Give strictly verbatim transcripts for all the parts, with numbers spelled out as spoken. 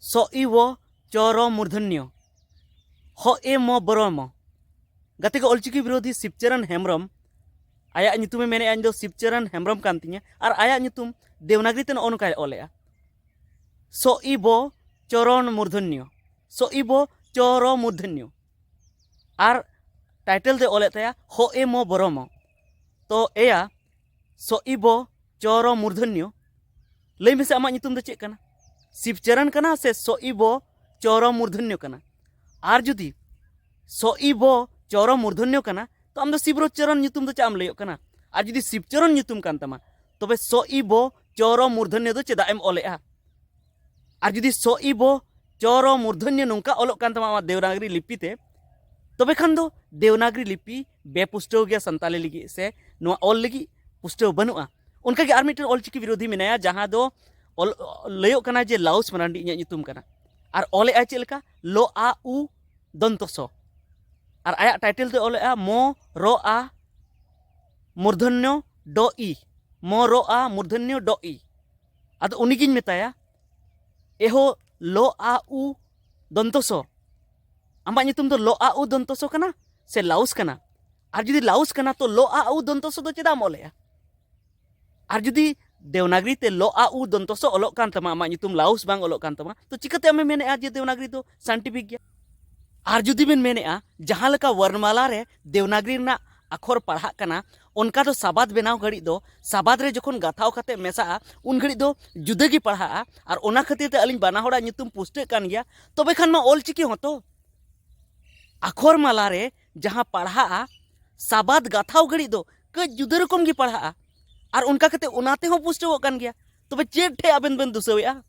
ᱥᱚ ᱤ ᱵᱚ ᱪᱚ ᱨᱚ ᱢᱩᱨᱫᱷᱚᱱᱭᱚ, ᱦᱚ ᱮ ᱢᱚ ᱵᱚᱨᱚ ᱢᱚ᱾ ᱜᱟᱛᱮ ᱠᱚ, ᱚᱞᱪᱤᱠᱤ ᱵᱤᱨᱳᱫᱷᱤ ᱥᱤᱵᱪᱚᱨᱚᱱ ᱦᱮᱢᱵᱨᱚᱢ, ᱟᱭᱟᱜ ᱧᱩᱛᱩᱢᱮ ᱢᱮᱱᱮᱫᱼᱟ, "ᱤᱧ ᱫᱚ ᱥᱤᱵᱪᱚᱨᱚᱱ ᱦᱮᱢᱵᱨᱚᱢ ᱠᱟᱱ ᱛᱤᱧᱟᱹ", ᱟᱨ ᱟᱭᱟᱜ ᱧᱩᱛᱩᱢ ᱫᱮᱵᱽᱱᱟᱜᱽᱨᱤ ᱛᱮ ᱱᱚᱜᱼᱚ ᱱᱚᱝᱠᱟᱭ ᱚᱞᱮᱜᱼᱟ, ᱥᱚ ᱤ ᱵᱚ ᱪᱚᱨᱚᱱ ᱢᱩᱨᱫᱷᱚᱱᱭᱚ, ᱥᱚ ᱤ ᱵᱚ ᱪᱚ ᱨᱚ ᱢᱩᱨᱫᱷᱚᱱᱭᱚ᱾ ᱟᱨ ᱴᱟᱭᱴᱮᱞ ᱫᱚᱭ ᱚᱞᱮᱫ ᱛᱟᱭᱟ ᱦᱚ ᱮ ᱢᱚ ᱵᱚᱨᱚ ᱢᱚ᱾ ᱛᱚ ᱮᱭᱟ, ᱥᱚ ᱤ ᱵᱚ ᱪᱚ ᱨᱚ ᱢᱩᱨᱫᱷᱚᱱᱭᱚ, ᱞᱟᱹᱭ ᱢᱮᱥᱮ, ᱟᱢᱟᱜ ᱧᱩᱛᱩᱢ ᱫᱚ ᱪᱮᱫ ᱠᱟᱱᱟ? ᱥᱤᱵᱪᱚᱨᱚᱱ ᱠᱟᱱᱟ ᱥᱮ ᱥᱚ ᱤ ᱵᱚ ᱪᱚ ᱨᱚ ᱢᱩᱨᱫᱷᱚᱱᱭᱚ ᱠᱟᱱᱟ? ᱟᱨ ᱡᱩᱫᱤ ᱥᱚ ᱤ ᱵᱚ ᱪᱚ ᱨᱚ ᱢᱩᱨᱫᱷᱚᱱᱭᱚ ᱠᱟᱱᱟ, ᱛᱚ ᱟᱢ ᱫᱚ ᱥᱤᱵᱨᱳᱪᱚᱨᱚᱱ ᱧᱩᱛᱩᱢ ᱫᱚ ᱪᱮᱫ ᱮᱢ ᱞᱟᱹᱭᱚᱜ ᱠᱟᱱᱟ? ᱟᱨ ᱡᱩᱫᱤ ᱥᱤᱵᱪᱚᱨᱚᱱ ᱧᱩᱛᱩᱢ ᱠᱟᱱ ᱛᱟᱢᱟ, ᱛᱚᱵᱮ ᱥᱚ ᱤ ᱵᱚ ᱪᱚ ᱨᱚ ᱢᱩᱨᱫᱷᱚᱱᱭᱚ ᱫᱚ ᱪᱮᱫᱟᱜ ᱮᱢ ᱚᱞᱮᱜᱼᱟ? ᱟᱨ ᱡᱩᱫᱤ ᱥᱚ ᱤ ᱵᱚ ᱪᱚ ᱨᱚ ᱢᱩᱨᱫᱷᱚᱱᱭᱚ ᱱᱚᱝᱠᱟ ᱚᱞᱚᱜ ᱠᱟᱱ ᱛᱟᱢᱟ ᱟᱢᱟᱜ ᱫᱮᱣᱱᱟᱜᱽᱨᱤ ᱞᱤᱯᱤ ᱛᱮ, ᱛᱚᱵᱮ ᱠᱷᱟᱱ ᱫᱚ ᱫᱮᱣᱱᱟᱜᱽᱨᱤ ᱞᱤᱯᱤ ᱵᱮᱯᱩᱥᱴᱟᱹᱣ ᱜᱮᱭᱟ ᱥᱟᱱᱛᱟᱞᱤ ᱞᱟᱹᱜᱤᱫ, ᱥᱮ ᱱᱚᱣᱟ ᱚᱞ ᱞᱟᱹᱜᱤᱫ ᱯᱩᱥᱴᱟᱹᱣ ᱵᱟᱹᱱᱩᱜᱼᱟ᱾ ᱚᱱᱠᱟᱜᱮ ᱟᱨ ᱢᱤᱫᱴᱮᱱ ᱚᱞᱪᱤᱠᱤ ᱵᱤᱨᱳᱫᱷᱤ ᱢᱮᱱᱟᱭᱟ, ᱡᱟᱦᱟᱸ ᱫᱚ ᱚᱞ, ᱞᱟᱹᱭᱚᱜ ᱠᱟᱱᱟ ᱡᱮ ᱞᱟᱣᱩᱥ ᱢᱟᱨᱟᱱᱰᱤ ᱤᱧᱟᱹᱜ ᱧᱩᱛᱩᱢ ᱠᱟᱱᱟ᱾ ᱟᱨ ᱚᱞᱮᱜᱼᱟᱭ ᱪᱮᱫ ᱞᱮᱠᱟ? ᱞᱚ ᱟ ᱩ ᱫᱚᱱᱛᱚ ᱥᱚ᱾ ᱟᱨ ᱟᱭᱟᱜ ᱴᱟᱭᱴᱮᱞ ᱫᱚᱭ ᱚᱞᱮᱜᱼᱟ ᱢᱚ ᱨᱚ ᱟ ᱢᱩᱨᱫᱷᱚᱱᱭᱚ ᱰᱚ ᱤ, ᱢᱚ ᱨᱚ ᱟ ᱢᱩᱨᱫᱷᱚᱱᱭᱚ ᱰᱚ ᱤ᱾ ᱟᱫᱚ ᱩᱱᱤᱜᱤᱧ ᱢᱮᱛᱟᱭᱟ, "ᱮᱦᱳ ᱞᱚ ᱟ ᱩ ᱫᱚᱱᱛᱚ ᱥᱚ, ᱟᱢᱟᱜ ᱧᱩᱛᱩᱢ ᱫᱚ ᱞᱚ ᱟ ᱩ ᱫᱚᱱᱛᱚ ᱥᱚ ᱠᱟᱱᱟ ᱥᱮ ᱞᱟᱣᱩᱥ ᱠᱟᱱᱟ? ᱟᱨ ᱡᱩᱫᱤ ᱞᱟᱣᱩᱥ ᱠᱟᱱᱟ, ᱛᱚ ᱞᱚ ᱟ ᱩ ᱫᱚᱱᱛᱚ ᱥᱚ ᱫᱚ ᱪᱮᱫᱟᱜ ᱮᱢ ᱚᱞᱮᱜᱼᱟ? ᱟᱨ ᱡᱩᱫᱤ ᱫᱮᱣᱱᱟᱜᱽᱨᱤ ᱛᱮ ᱞᱚ ᱟ ᱩ ᱫᱚᱱᱛᱚ ᱥᱚ ᱚᱞᱚᱜ ᱠᱟᱱ ᱛᱟᱢᱟ, ᱟᱢᱟᱜ ᱧᱩᱛᱩᱢ ᱞᱟᱣᱩᱥ ᱵᱟᱝ ᱚᱞᱚᱜ ᱠᱟᱱ ᱛᱟᱢᱟ, ᱛᱚ ᱪᱤᱠᱟᱹᱛᱮ ᱟᱢᱮᱢ ᱢᱮᱱᱮᱜᱼᱟ ᱡᱮ ᱫᱮᱣᱱᱟᱜᱽᱨᱤ ᱫᱚ ᱥᱟᱭᱮᱱᱴᱤᱯᱷᱤᱠ ᱜᱮᱭᱟ?" ᱟᱨ ᱡᱩᱫᱤ ᱵᱮᱱ ᱢᱮᱱᱮᱜᱼᱟ, ᱡᱟᱦᱟᱸ ᱞᱮᱠᱟ ᱣᱚᱨᱱᱢᱟᱞᱟ ᱨᱮ ᱫᱮᱣᱱᱟᱜᱽᱨᱤ ᱨᱮᱱᱟᱜ ᱟᱠᱷᱚᱨ ᱯᱟᱲᱦᱟᱜ ᱠᱟᱱᱟ, ᱚᱱᱠᱟ ᱫᱚ ᱥᱟᱵᱟᱫ ᱵᱮᱱᱟᱣ ᱜᱷᱟᱹᱲᱤᱡ ᱫᱚ, ᱥᱟᱵᱟᱫ ᱨᱮ ᱡᱚᱠᱷᱚᱱ ᱜᱟᱛᱷᱟᱣ ᱠᱟᱛᱮ ᱢᱮᱥᱟᱜᱼᱟ, ᱩᱱ ᱜᱷᱟᱹᱲᱤᱡ ᱫᱚ ᱡᱩᱫᱟᱹ ᱜᱮ ᱯᱟᱲᱦᱟᱜᱼᱟ᱾ ᱟᱨ ᱚᱱᱟ ᱠᱷᱟᱹᱛᱤᱨ ᱛᱮ ᱟᱹᱞᱤᱧ ᱵᱟᱱᱟ ᱦᱚᱲᱟᱜ ᱧᱩᱛᱩᱢ ᱯᱩᱥᱴᱟᱹᱜ ᱠᱟᱱ ᱜᱮᱭᱟ᱾ ᱛᱚᱵᱮ ᱠᱷᱟᱱ ᱢᱟ ᱚᱞ ᱪᱤᱠᱤ ᱦᱚᱸᱛᱚ ᱟᱠᱷᱚᱨ ᱢᱟᱞᱟ ᱨᱮ ᱡᱟᱦᱟᱸ ᱯᱟᱲᱦᱟᱜᱼᱟ, ᱥᱟᱵᱟᱫ ᱜᱟᱛᱷᱟᱣ ᱜᱷᱟᱹᱲᱤᱡ ᱫᱚ ᱠᱟᱹᱡ ᱡᱩᱫᱟᱹ ᱨᱚᱠᱚᱢ ᱜᱮ ᱯᱟᱲᱦᱟᱜᱼᱟ᱾ ᱟᱨ ᱚᱱᱠᱟ ᱠᱟᱛᱮ ᱚᱱᱟ ᱛᱮᱦᱚᱸ ᱯᱩᱥᱴᱟᱹᱣᱚᱜ ᱠᱟᱱ ᱜᱮᱭᱟ᱾ ᱛᱚᱵᱮ ᱪᱮᱫ ᱴᱷᱮᱡ ᱟᱵᱮᱱ ᱵᱮᱱ ᱫᱩᱥᱟᱹᱣᱮᱜᱼᱟ?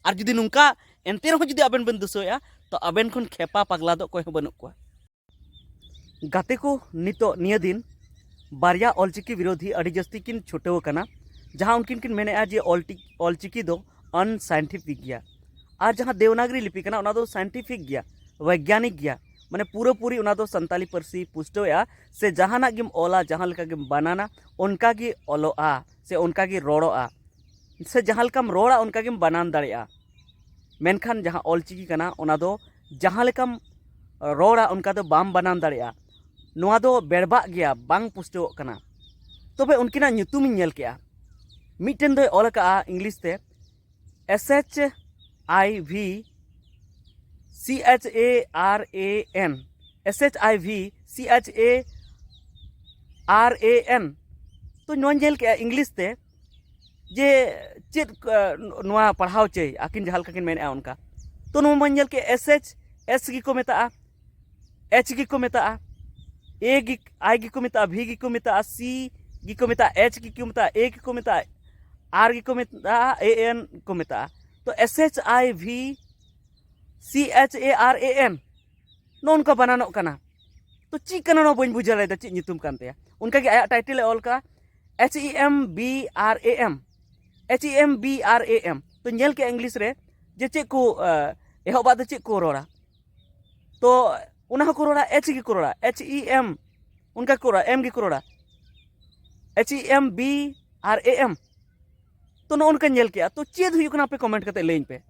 ᱟᱨ ᱡᱩᱫᱤ ᱱᱚᱝᱠᱟ ᱮᱱᱛᱮ ᱨᱮᱦᱚᱸ ᱡᱩᱫᱤ ᱟᱵᱮᱱ ᱵᱮᱱ ᱫᱩᱥᱟᱹᱣᱮᱜᱼᱟ, ᱛᱚ ᱟᱵᱮᱱ ᱠᱷᱚᱱ ᱠᱷᱮᱯᱟ ᱯᱟᱜᱽᱞᱟ ᱫᱚ ᱚᱠᱚᱭ ᱦᱚᱸ ᱵᱟᱹᱱᱩᱜ ᱠᱚᱣᱟ᱾ ᱜᱟᱛᱮ ᱠᱚ, ᱱᱤᱛᱚᱜ ᱱᱤᱭᱟᱹ ᱫᱤᱱ ᱵᱟᱨᱭᱟ ᱚᱞᱪᱤᱠᱤ ᱵᱤᱨᱳᱫᱷᱤ ᱟᱹᱰᱤ ᱡᱟᱹᱥᱛᱤ ᱠᱤᱱ ᱪᱷᱩᱴᱟᱹᱣ ᱟᱠᱟᱱᱟ, ᱡᱟᱦᱟᱸ ᱩᱱᱠᱤᱱ ᱠᱤᱱ ᱢᱮᱱᱮᱜᱼᱟ ᱡᱮ ᱚᱞᱴᱤ-, ᱚᱞᱪᱤᱠᱤ ᱫᱚ ᱟᱱᱥᱟᱭᱮᱱᱴᱤᱯᱷᱤᱠ ᱜᱮᱭᱟ᱾ ᱟᱨ ᱡᱟᱦᱟᱸ ᱫᱮᱣᱱᱟᱜᱽᱨᱤ ᱞᱤᱯᱤ ᱠᱟᱱᱟ, ᱚᱱᱟ ᱫᱚ ᱥᱟᱭᱮᱱᱴᱤᱯᱷᱤᱠ ᱜᱮᱭᱟ, ᱵᱳᱭᱜᱟᱱᱤᱠ ᱜᱮᱭᱟ, ᱢᱟᱱᱮ ᱯᱩᱨᱟᱹᱯᱩᱨᱤ ᱚᱱᱟ ᱫᱚ ᱥᱟᱱᱛᱟᱞᱤ ᱯᱟᱹᱨᱥᱤ ᱯᱩᱥᱴᱟᱹᱣᱮᱜᱼᱟ, ᱥᱮ ᱡᱟᱦᱟᱱᱟᱜ ᱜᱮᱢ ᱚᱞᱟ, ᱡᱟᱦᱟᱸ ᱞᱮᱠᱟ ᱜᱮᱢ ᱵᱟᱱᱟᱱᱟ, ᱚᱱᱠᱟ ᱜᱮ ᱚᱞᱚᱜᱼᱟ, ᱥᱮ ᱚᱱᱠᱟ ᱜᱮ ᱨᱚᱲᱚᱜᱼᱟ, ᱥᱮ ᱡᱟᱦᱟᱸ ᱞᱮᱠᱟᱢ ᱨᱚᱲᱟ, ᱚᱱᱠᱟ ᱜᱮᱢ ᱵᱟᱱᱟᱱ ᱫᱟᱲᱮᱭᱟᱜᱼᱟ᱾ ᱢᱮᱱᱠᱷᱟᱱ ᱡᱟᱦᱟᱸ ᱚᱞᱪᱤᱠᱤ ᱠᱟᱱᱟ, ᱚᱱᱟ ᱫᱚ ᱡᱟᱦᱟᱸ ᱞᱮᱠᱟᱢ ᱨᱚᱲᱟ, ᱚᱱᱠᱟ ᱫᱚ ᱵᱟᱢ ᱵᱟᱱᱟᱢ ᱫᱟᱲᱮᱭᱟᱜᱼᱟ᱾ ᱱᱚᱣᱟ ᱫᱚ ᱵᱮᱲᱵᱟᱜ ᱜᱮᱭᱟ, ᱵᱟᱝ ᱯᱩᱥᱴᱟᱹᱣᱚᱜ ᱠᱟᱱᱟ᱾ ᱛᱚᱵᱮ ᱩᱱᱠᱤᱱᱟᱜ ᱧᱩᱛᱩᱢᱤᱧ ᱧᱮᱞ ᱠᱮᱜᱼᱟ, ᱢᱤᱫᱴᱮᱱ ᱫᱚᱭ ᱚᱞ ᱟᱠᱟᱜᱼᱟ ᱤᱝᱞᱤᱥ ᱛᱮ, S H I V C H A R A N, S H I V C H A R A N᱾ ᱛᱚ, ᱱᱚᱣᱟᱧ ᱧᱮᱞ ᱠᱮᱜᱼᱟ ᱤᱝᱞᱤᱥ ᱛᱮ, ᱡᱮ ᱪᱮᱫ, ᱟ, ᱱᱚᱣᱟ ᱯᱟᱲᱦᱟᱣ ᱪᱟᱹᱭ, ᱟᱹᱠᱤᱱ ᱡᱟᱦᱟᱸ ᱞᱮᱠᱟ ᱠᱤᱱ ᱢᱮᱱᱮᱜᱼᱟ ᱚᱱᱠᱟ᱾ ᱛᱚ, ᱱᱚᱣᱟ ᱢᱟᱧ ᱧᱮᱞ ᱠᱮᱜᱼᱟ, S H, S ᱜᱮᱠᱚ ᱢᱮᱛᱟᱜᱼᱟ, H ᱜᱮᱠᱚ ᱢᱮᱛᱟᱜᱼᱟ, A ᱜᱮ, I ᱜᱮᱠᱚ ᱢᱮᱛᱟᱜᱼᱟ, V ᱜᱮᱠᱚ ᱢᱮᱛᱟᱜᱼᱟ, C ᱜᱮᱠᱚ ᱢᱮᱛᱟᱜᱼᱟ, H ᱜᱮᱠᱚ ᱢᱮᱛᱟᱜᱼᱟ, A ᱜᱮᱠᱚ ᱢᱮᱛᱟᱜᱼᱟ, R ᱜᱮᱠᱚ ᱢᱮᱛᱟᱜᱼᱟ, A N ᱠᱚ ᱢᱮᱛᱟᱜᱼᱟ᱾ ᱛᱚ, S H I V C H A R A N, ᱱᱚᱜᱼᱚ ᱱᱚᱝᱠᱟ ᱵᱟᱱᱟᱱᱚᱜ ᱠᱟᱱᱟ᱾ ᱛᱚ, ᱪᱮᱫ ᱠᱟᱱᱟ ᱱᱚᱣᱟ? ᱵᱟᱹᱧ ᱵᱩᱡᱷᱟᱹᱣ ᱫᱟᱲᱮᱭᱟᱫᱟ ᱪᱮᱫ ᱧᱩᱛᱩᱢ ᱠᱟᱱ ᱛᱟᱭᱟ᱾ ᱚᱱᱠᱟᱜᱮ ᱟᱭᱟᱜ ᱴᱟᱭᱴᱮᱞ ᱮ ᱚᱞ ᱠᱟᱜᱼᱟ, H E M B R A M, H E M B R A M᱾ ᱛᱚ, ᱧᱮᱞ ᱠᱮᱜᱼᱟ ᱤᱝᱞᱤᱥ ᱨᱮ ᱡᱮ ᱪᱮᱫ ᱠᱚ, ᱟ, ᱮᱦᱚᱵᱟᱜ ᱫᱚ ᱪᱮᱫ ᱠᱚ ᱨᱚᱲᱟ? ᱛᱚ, ᱚᱱᱟ ᱦᱚᱸᱠᱚ ᱨᱚᱲᱟ, H ᱜᱮᱠᱚ ᱨᱚᱲᱟ, H E M, ᱚᱱᱠᱟ ᱠᱚ ᱨᱚᱲᱟ, M ᱜᱮᱠᱚ ᱨᱚᱲᱟ, H E M B R A M᱾ ᱛᱚ, ᱱᱚᱜᱼᱚ ᱱᱚᱝᱠᱟᱧ ᱧᱮᱞ ᱠᱮᱜᱼᱟ᱾ ᱛᱚ, ᱪᱮᱫ ᱦᱩᱭᱩᱜ ᱠᱟᱱᱟ, ᱟᱯᱮ ᱠᱚᱢᱮᱱᱴ ᱠᱟᱛᱮ ᱞᱟᱹᱭᱟᱹᱧ ᱯᱮ᱾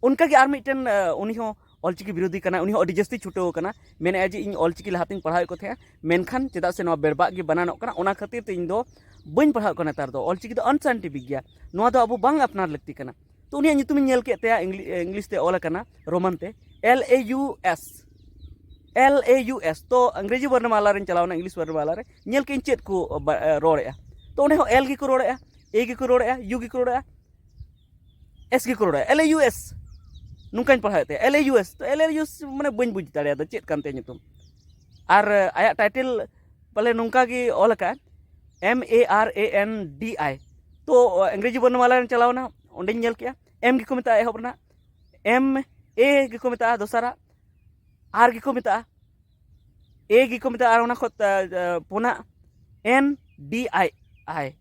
ᱚᱱᱠᱟᱜᱮ ᱟᱨ ᱢᱤᱫᱴᱮᱱ, ᱟ, ᱩᱱᱤ ᱦᱚᱸ ᱚᱞᱪᱤᱠᱤ ᱵᱤᱨᱳᱫᱷᱤ ᱠᱟᱱᱟᱭ, ᱩᱱᱤ ᱦᱚᱸ ᱟᱹᱰᱤ ᱡᱟᱹᱥᱛᱤ ᱪᱷᱩᱴᱟᱹᱣ ᱠᱟᱱᱟ, ᱢᱮᱱᱮᱫᱼᱟᱭ ᱡᱮ ᱤᱧ ᱚᱞᱪᱤᱠᱤ ᱞᱟᱦᱟᱛᱤᱧ ᱯᱟᱲᱦᱟᱣᱮᱫ ᱠᱚ ᱛᱟᱦᱮᱸᱜᱼᱟ, ᱢᱮᱱᱠᱷᱟᱱ ᱪᱮᱫᱟᱜ ᱥᱮ ᱱᱚᱣᱟ ᱵᱮᱲᱵᱟᱜ ᱜᱮ ᱵᱟᱱᱟᱱᱚᱜ ᱠᱟᱱᱟ, ᱚᱱᱟ ᱠᱷᱟᱹᱛᱤᱨ ᱛᱮ ᱤᱧ ᱫᱚ ᱵᱟᱹᱧ ᱯᱟᱲᱦᱟᱣᱮᱫ ᱠᱚᱣᱟ ᱱᱮᱛᱟᱨ ᱫᱚ᱾ ᱚᱞᱪᱤᱠᱤ ᱫᱚ unscientific ᱜᱮᱭᱟ, ᱱᱚᱣᱟ ᱫᱚ ᱟᱵᱚ ᱵᱟᱝ ᱟᱯᱱᱟᱨ ᱞᱟᱹᱠᱛᱤ ᱠᱟᱱᱟ᱾ ᱛᱚ, ᱩᱱᱤᱭᱟᱜ ᱧᱩᱛᱩᱢᱤᱧ ᱧᱮᱞ ᱠᱮᱫ ᱛᱟᱭᱟ, ᱤᱝᱞᱤ-, ᱤᱝᱞᱤᱥ ᱛᱮ ᱚᱞ ᱟᱠᱟᱱᱟ, ᱨᱳᱢᱟᱱ ᱛᱮ, L A U S, L A U S᱾ ᱛᱚ, ᱤᱝᱨᱮᱡᱤ ᱵᱚᱨᱱᱚᱢᱟᱞᱟ ᱨᱮᱧ ᱪᱟᱞᱟᱣᱱᱟ, ᱤᱝᱞᱤᱥ ᱵᱚᱨᱱᱚᱢᱟᱞᱟ ᱨᱮ, ᱧᱮᱞ ᱠᱮᱫᱟᱹᱧ ᱪᱮᱫ ᱠᱚ ᱵᱟ-, ᱮ, ᱨᱚᱲᱮᱫᱼᱟ᱾ ᱛᱚ, ᱚᱸᱰᱮ ᱦᱚᱸ L ᱜᱮᱠᱚ ᱨᱚᱲᱮᱫᱼᱟ, A ᱜᱮᱠᱚ ᱨᱚᱲᱮᱫᱼᱟ, U ᱜᱮᱠᱚ ᱨᱚᱲᱮᱫᱼᱟ, S ᱜᱮᱠᱚ ᱨᱚᱲᱮᱫᱼᱟ, L A U S᱾ ᱱᱚᱝᱠᱟᱧ ᱯᱟᱲᱦᱟᱣᱮᱫ ᱛᱟᱦᱮᱸᱫ, L A U S᱾ ᱛᱚ, L A U S ᱢᱟᱱᱮ ᱵᱟᱹᱧ ᱵᱩᱡᱽ ᱫᱟᱲᱮᱭᱟᱫᱟ ᱪᱮᱫ ᱠᱟᱱ ᱛᱟᱭᱟ ᱧᱩᱛᱩᱢ᱾ ᱟᱨ, ᱮ, ᱟᱭᱟᱜ ᱴᱟᱭᱴᱮᱞ ᱯᱟᱞᱮ ᱱᱚᱝᱠᱟ ᱜᱮ ᱚᱞ ᱟᱠᱟᱫ, M A R A N D I᱾ ᱛᱚ, ᱤᱝᱨᱮᱡᱤ ᱵᱚᱨᱱᱚᱢᱟᱞᱟ ᱨᱮᱧ ᱪᱟᱞᱟᱣᱱᱟ, ᱚᱸᱰᱮᱧ ᱧᱮᱞ ᱠᱮᱜᱼᱟ, M ᱜᱮᱠᱚ ᱢᱮᱛᱟᱜᱼᱟ ᱮᱦᱚᱵ ᱨᱮᱱᱟᱜ, M A ᱜᱮᱠᱚ ᱢᱮᱛᱟᱜᱼᱟ ᱫᱚᱥᱟᱨᱟᱜ, R ᱜᱮᱠᱚ ᱢᱮᱛᱟᱜᱼᱟ, A ᱜᱮᱠᱚ ᱢᱮᱛᱟᱜᱼᱟ, ᱟᱨ ᱚᱱᱟ ᱠᱷᱚᱱ, ᱟ, ᱟ, ᱯᱩᱱᱟᱜ N D I I᱾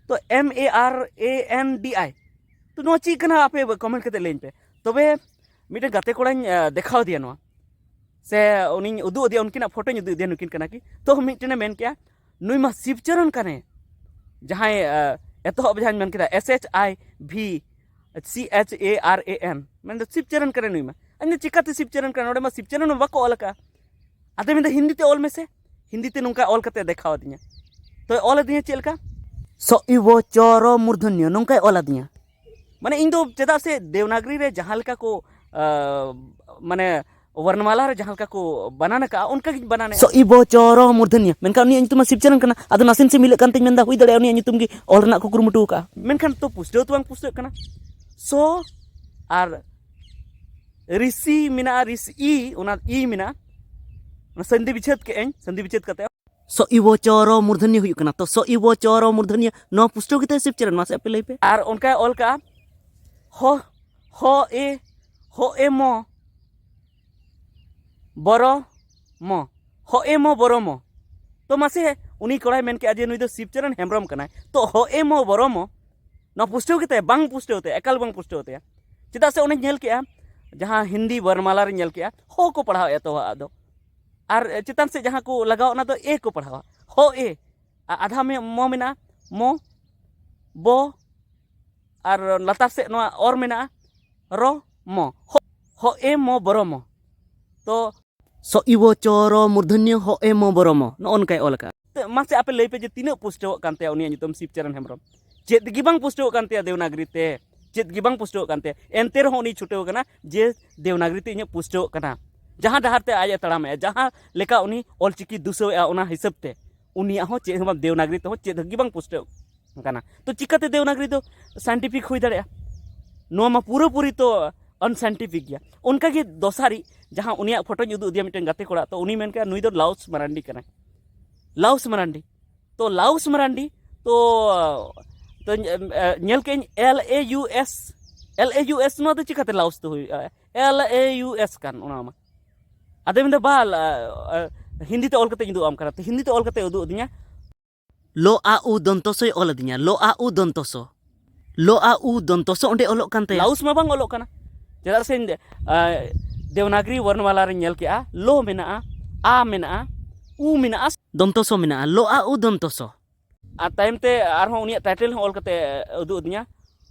ᱛᱚ, M A R A N D I᱾ ᱛᱚ, ᱱᱚᱣᱟ ᱪᱮᱫ ᱠᱟᱱᱟ, ᱟᱯᱮ ᱠᱚᱢᱮᱱᱴ ᱠᱟᱛᱮ ᱞᱟᱹᱭᱟᱹᱧ ᱯᱮ᱾ ᱛᱚᱵᱮ ᱢᱤᱫᱴᱮᱱ ᱜᱟᱛᱮ ᱠᱚᱲᱟᱧ, ᱟ, ᱫᱮᱠᱷᱟᱣ ᱟᱫᱮᱭᱟ ᱱᱚᱣᱟ, ᱥᱮ ᱩᱱᱤᱧ ᱩᱫᱩᱜ ᱟᱫᱮᱭᱟ, ᱩᱱᱠᱤᱱᱟᱜ ᱯᱷᱳᱴᱳᱧ ᱩᱫᱩᱜ ᱟᱫᱮᱭᱟ, ᱱᱩᱠᱤᱱ ᱠᱟᱱᱟ ᱠᱤ᱾ ᱛᱚ, ᱢᱤᱫᱴᱮᱱᱮ ᱢᱮᱱ ᱠᱮᱜᱼᱟ, ᱱᱩᱭ ᱢᱟ ᱥᱤᱵᱪᱚᱨᱚᱱ ᱠᱟᱱᱮ, ᱡᱟᱦᱟᱸᱭ, ᱟ, ᱮᱛᱚᱦᱚᱵ ᱡᱟᱦᱟᱸᱧ ᱢᱮᱱ ᱠᱮᱫᱟ, S H I V C H A R A N, ᱢᱮᱱᱫᱚ ᱥᱤᱵᱪᱟᱨᱟᱱ ᱠᱟᱱᱟ ᱱᱩᱭ ᱢᱟ᱾ ᱟᱹᱧ ᱫᱚ ᱪᱤᱠᱟᱹᱛᱮ ᱥᱤᱵᱪᱟᱨᱟᱱ ᱠᱟᱱᱟ? ᱱᱚᱰᱮ ᱢᱟ ᱥᱤᱵᱪᱟᱨᱟᱱ ᱢᱟ ᱵᱟᱠᱚ ᱚᱞ ᱟᱠᱟᱫᱼᱟ᱾ ᱟᱫᱚ ᱢᱮᱱᱫᱟ, "ᱦᱤᱱᱫᱤ ᱛᱮ ᱚᱞ ᱢᱮᱥᱮ᱾" ᱦᱤᱱᱫᱤ ᱛᱮ ᱱᱚᱝᱠᱟ ᱚᱞ ᱠᱟᱛᱮ ᱫᱮᱠᱷᱟᱣ ᱟᱹᱫᱤᱧᱟ᱾ ᱛᱚ ᱚᱞ ᱟᱹᱫᱤᱧᱟ ᱪᱮᱫ ᱞᱮᱠᱟ? ᱥᱚ ᱤ ᱵᱚ ᱪᱚ ᱨᱚ ᱢᱩᱨᱫᱷᱚᱱᱭᱚ, ᱱᱚᱝᱠᱟᱭ ᱚᱞ ᱟᱹᱫᱤᱧᱟ᱾ ᱢᱟᱱᱮ ᱤᱧ ᱫᱚ ᱪᱮᱫᱟᱜ ᱥᱮ ᱫᱮᱣᱱᱟᱜᱽᱨᱤ ᱨᱮ ᱡᱟᱦᱟᱸ ᱞᱮᱠᱟ ᱠᱚ, ᱟᱸ, ᱢᱟᱱᱮ ᱵᱚᱨᱱᱢᱟᱞᱟ ᱨᱮ ᱡᱟᱦᱟᱸ ᱞᱮᱠᱟ ᱠᱚ ᱵᱟᱱᱟᱱ ᱟᱠᱟᱫᱼᱟ, ᱚᱱᱠᱟ ᱜᱤᱧ ᱵᱟᱱᱟᱱᱮᱫᱼᱟ᱾ ᱥᱚ ᱤ ᱵᱚ ᱪᱚ ᱨᱚ ᱢᱩᱨᱫᱷᱚᱱᱭᱚ, ᱢᱮᱱᱠᱷᱟᱱ ᱩᱱᱤᱭᱟᱜ ᱧᱩᱛᱩᱢ ᱢᱟ ᱥᱤᱵᱪᱟᱨᱟᱱ ᱠᱟᱱᱟ᱾ ᱟᱫᱚ ᱱᱟᱥᱮ ᱱᱟᱥᱮ ᱢᱤᱞᱟᱹᱜ ᱠᱟᱱ ᱛᱤᱧ ᱢᱮᱱᱫᱟ, ᱦᱩᱭ ᱫᱟᱲᱮᱭᱟᱜᱼᱟ ᱩᱱᱤᱭᱟᱜ ᱧᱩᱛᱩᱢ ᱜᱮ ᱚᱞ ᱨᱮᱱᱟᱜ ᱠᱚ ᱠᱩᱨᱩᱢᱩᱴᱩ ᱟᱠᱟᱫᱼᱟ᱾ ᱢᱮᱱᱠᱷᱟᱱ ᱛᱚ ᱯᱩᱥᱴᱟᱹᱣ ᱛᱚ ᱵᱟᱝ ᱯᱩᱥᱴᱟᱹᱜ ᱠᱟᱱᱟ᱾ ᱥᱚ ᱟᱨ ᱨᱤᱥᱤ ᱢᱮᱱᱟᱜᱼᱟ, ᱨᱤᱥ ᱤ, ᱚᱱᱟ ᱤ ᱢᱮᱱᱟᱜᱼᱟ, ᱚᱱᱟ ᱥᱟᱱᱫᱷᱤ ᱵᱤᱪᱷᱮᱫ ᱠᱮᱫ ᱟᱹᱧ, ᱥᱟᱱᱫᱷᱤ ᱵᱤᱪᱷᱮᱫ ᱠᱟᱛᱮ᱾ ᱥᱚ ᱤ ᱵᱚ ᱪᱚ ᱨᱚ ᱢᱩᱨᱫᱷᱚᱱᱭᱚ ᱦᱩᱭᱩᱜ ᱠᱟᱱᱟ᱾ ᱛᱚ ᱥᱚ ᱤ ᱵᱚ ᱪᱚ ᱨᱚ ᱢᱩᱨᱫᱷᱚᱱᱭᱚ, ᱱᱚᱣᱟ ᱯᱩᱥᱴᱟᱹᱣ ᱠᱟᱛᱮ ᱥᱤᱵᱪᱟᱨᱟᱱ, ᱢᱟᱥᱮ ᱟᱯᱮ ᱞᱟᱹᱭ ᱯᱮ᱾ ᱟᱨ ᱚᱱᱠᱟᱭ ᱚᱞ ᱠᱟᱜᱼᱟ, ᱦᱚ, ᱦᱚ ᱮ, ᱦᱚ ᱮ ᱢᱚ, ᱵᱚᱨᱚ ᱢᱚ, ᱦᱚ ᱮ ᱢᱚ ᱵᱚᱨᱚ ᱢᱚ᱾ ᱛᱚ ᱢᱟᱥᱮ, ᱩᱱᱤ ᱠᱚᱲᱟᱭ ᱢᱮᱱ ᱠᱮᱜᱼᱟ ᱡᱮ ᱱᱩᱭ ᱫᱚ ᱥᱤᱵᱪᱟᱨᱟᱱ ᱦᱮᱢᱵᱨᱚᱢ ᱠᱟᱱᱟᱭ᱾ ᱛᱚ ᱦᱚ ᱮ ᱢᱚ ᱵᱚᱨᱚ ᱢᱚ, ᱱᱚᱣᱟ ᱯᱩᱥᱴᱟᱹᱣ ᱠᱟᱛᱮ, ᱵᱟᱝ ᱯᱩᱥᱴᱟᱹᱣ ᱛᱮ, ᱮᱠᱟᱞ ᱵᱟᱝ ᱯᱩᱥᱴᱟᱹᱣ ᱛᱟᱭᱟ᱾ ᱪᱮᱫᱟᱜ ᱥᱮ ᱚᱱᱮᱧ ᱧᱮᱞ ᱠᱮᱜᱼᱟ, ᱡᱟᱦᱟᱸ ᱦᱤᱱᱫᱤ ᱵᱚᱨᱱᱢᱟᱞᱟ ᱨᱤᱧ ᱧᱮᱞ ᱠᱮᱜᱼᱟ, ᱦᱚ ᱠᱚ ᱯᱟᱲᱦᱟᱣᱮᱫᱼᱟ ᱛᱚ ᱟᱜ ᱫᱚ᱾ ᱟᱨ ᱪᱮᱛᱟᱱ ᱥᱮᱫ ᱡᱟᱦᱟᱸ ᱠᱚ ᱞᱟᱜᱟᱣ, ᱚᱱᱟ ᱫᱚ ᱮ ᱠᱚ ᱯᱟᱲᱦᱟᱣᱟ, ᱦᱚ ᱮ᱾ ᱟᱨ ᱟᱫᱷᱟ ᱢᱮ-, ᱢᱚ ᱢᱮᱱᱟᱜᱼᱟ, ᱢᱚ, ᱵᱚ, ᱟᱨ ᱞᱟᱛᱟᱨ ᱥᱮᱫ ᱱᱚᱣᱟ ᱚᱨ ᱢᱮᱱᱟᱜᱼᱟ, ᱨᱚ, ᱢᱚ, ᱦᱚ, ᱦᱚ ᱮ ᱢᱚ ᱵᱚᱨᱚ ᱢᱚ᱾ ᱛᱚ ᱥᱚ ᱤ ᱵᱚ ᱪᱚ ᱨᱚ ᱢᱩᱨᱫᱷᱚᱱᱭᱚ ᱦᱚ ᱮ ᱢᱚ ᱵᱚᱨᱚ ᱢᱚ, ᱱᱚᱜᱼᱚ ᱱᱚᱝᱠᱟᱭ ᱚᱞ ᱟᱠᱟᱫᱼᱟ᱾ ᱛᱮ ᱢᱟᱥᱮ ᱟᱯᱮ ᱞᱟᱹᱭ ᱯᱮ ᱡᱮ ᱛᱤᱱᱟᱹᱜ ᱯᱩᱥᱴᱟᱹᱣᱚᱜ ᱠᱟᱱ ᱛᱟᱭᱟ ᱩᱱᱤᱭᱟᱜ ᱧᱩᱛᱩᱢ ᱥᱤᱵᱪᱟᱨᱟᱱ ᱦᱮᱢᱵᱨᱚᱢ? ᱪᱮᱫ ᱜᱮ ᱵᱟᱝ ᱯᱩᱥᱴᱟᱹᱣᱚᱜ ᱠᱟᱱ ᱛᱟᱭᱟ ᱫᱮᱣᱱᱟᱜᱽᱨᱤ ᱛᱮ, ᱪᱮᱫ ᱜᱮ ᱵᱟᱝ ᱯᱩᱥᱴᱟᱹᱣᱚᱜ ᱠᱟᱱ ᱛᱟᱭᱟ᱾ ᱮᱱᱛᱮ ᱨᱮᱦᱚᱸ ᱩᱱᱤ ᱪᱷᱩᱴᱟᱹᱣ ᱠᱟᱱᱟ ᱡᱮ ᱫᱮᱣᱱᱟᱜᱽᱨᱤ ᱛᱮ ᱤᱧᱟᱹᱜ ᱯᱩᱥᱴᱟᱹᱣᱚᱜ ᱠᱟᱱᱟ᱾ ᱡᱟᱦᱟᱸ ᱰᱟᱦᱟᱨ ᱛᱮ ᱟᱡ ᱮ ᱛᱟᱲᱟᱢᱮᱜᱼᱟ, ᱡᱟᱦᱟᱸ ᱞᱮᱠᱟ ᱩᱱᱤ ᱚᱞᱪᱤᱠᱤ ᱫᱩᱥᱟᱹᱣᱮᱜᱼᱟ, ᱚᱱᱟ ᱦᱤᱥᱟᱹᱵ ᱛᱮ ᱩᱱᱤᱭᱟᱜ ᱦᱚᱸ ᱪᱮᱫ ᱦᱚᱸ ᱵᱟᱝ, ᱫᱮᱣᱱᱟᱜᱽᱨᱤ ᱛᱮᱦᱚᱸ ᱪᱮᱫ ᱜᱮ ᱵᱟᱝ ᱯᱩᱥᱴᱟᱹᱣ ᱠᱟᱱᱟ᱾ ᱛᱚ ᱪᱤᱠᱟᱹᱛᱮ ᱫᱮᱣᱱᱟᱜᱽᱨᱤ ᱫᱚ scientific ᱦᱩᱭ ᱫᱟᱲᱮᱭᱟᱜᱼᱟ? ᱱᱚᱣᱟ ᱢᱟ ᱯᱩᱨᱟᱹᱯᱩᱨᱤ ᱛᱚ unscientific ᱜᱮᱭᱟ᱾ ᱚᱱᱠᱟᱜᱮ ᱫᱚᱥᱟᱨᱤᱡ ᱡᱟᱦᱟᱸ ᱩᱱᱤᱭᱟᱜ ᱯᱷᱳᱴᱳᱧ ᱩᱫᱩᱜ ᱟᱫᱮᱭᱟ ᱢᱤᱫᱴᱮᱱ ᱜᱟᱛᱮ ᱠᱚᱲᱟ, ᱛᱚ ᱩᱱᱤ ᱢᱮᱱ ᱠᱮᱫᱟ, "ᱱᱩᱭ ᱫᱚ ᱞᱟᱣᱩᱥ ᱢᱟᱨᱟᱱᱰᱤ ᱠᱟᱱᱟᱭ, ᱞᱟᱣᱩᱥ ᱢᱟᱨᱟᱱᱰᱤ᱾" ᱛᱚ ᱞᱟᱣᱩᱥ ᱢᱟᱨᱟᱱᱰᱤ, ᱛᱚ, ᱛᱚ, ᱮ, ᱧᱮᱞ ᱠᱮᱫᱟᱹᱧ L A U S, L A U S, ᱱᱚᱣᱟ ᱫᱚ ᱪᱤᱠᱟᱹᱛᱮ ᱞᱟᱣᱩᱥ ᱫᱚ ᱦᱩᱭᱩᱜᱼᱟ? L A U S ᱠᱟᱱ ᱚᱱᱟ ᱢᱟ᱾ ᱟᱫᱚ ᱢᱮᱱᱫᱟ, "ᱵᱟ, ᱞᱟ-, ᱮ, ᱦᱤᱱᱫᱤ ᱛᱮ ᱚᱞ ᱠᱟᱛᱮᱧ ᱩᱫᱩᱜ ᱟᱢ ᱠᱟᱱᱟ᱾" ᱛᱚ ᱦᱤᱱᱫᱤ ᱛᱮ ᱚᱞ ᱠᱟᱛᱮ ᱩᱫᱩᱜ ᱟᱹᱫᱤᱧᱟ᱾ ᱞᱚ ᱟ ᱩ ᱫᱚᱱᱛᱚᱥᱚᱭ ᱚᱞ ᱟᱹᱫᱤᱧᱟ, ᱞᱚ ᱟ ᱩ ᱫᱚᱱᱛᱚᱥᱚ᱾ ᱞᱚ ᱟ ᱩ ᱫᱚᱱᱛᱚᱥᱚ ᱚᱸᱰᱮ ᱚᱞᱚᱜ ᱠᱟᱱ ᱛᱟᱭᱟ᱾ ᱞᱟᱣᱩᱥ ᱢᱟ ᱵᱟᱝ ᱚᱞᱚᱜ ᱠᱟᱱᱟ, ᱪᱮᱫᱟᱜ ᱥᱮ ᱤᱧ, ᱟ, ᱫᱮᱣᱱᱟᱜᱽᱨᱤ ᱵᱚᱨᱱᱚᱢᱟᱞᱟ ᱨᱤᱧ ᱧᱮᱞ ᱠᱮᱜᱼᱟ, ᱞᱚ ᱢᱮᱱᱟᱜᱼᱟ, ᱟ ᱢᱮᱱᱟᱜᱼᱟ, ᱩ ᱢᱮᱱᱟᱜᱼᱟ, ᱫᱚᱱᱛᱚᱥᱚ ᱢᱮᱱᱟᱜᱼᱟ, ᱞᱚ ᱟ ᱩ ᱫᱚᱱᱛᱚᱥᱚ᱾ ᱟᱨ ᱛᱟᱭᱚᱢ ᱛᱮ ᱟᱨᱦᱚᱸ ᱩᱱᱤᱭᱟᱜ title ᱦᱚᱸ ᱚᱞ ᱠᱟᱛᱮ ᱩᱫᱩᱜ ᱟᱹᱫᱤᱧᱟ᱾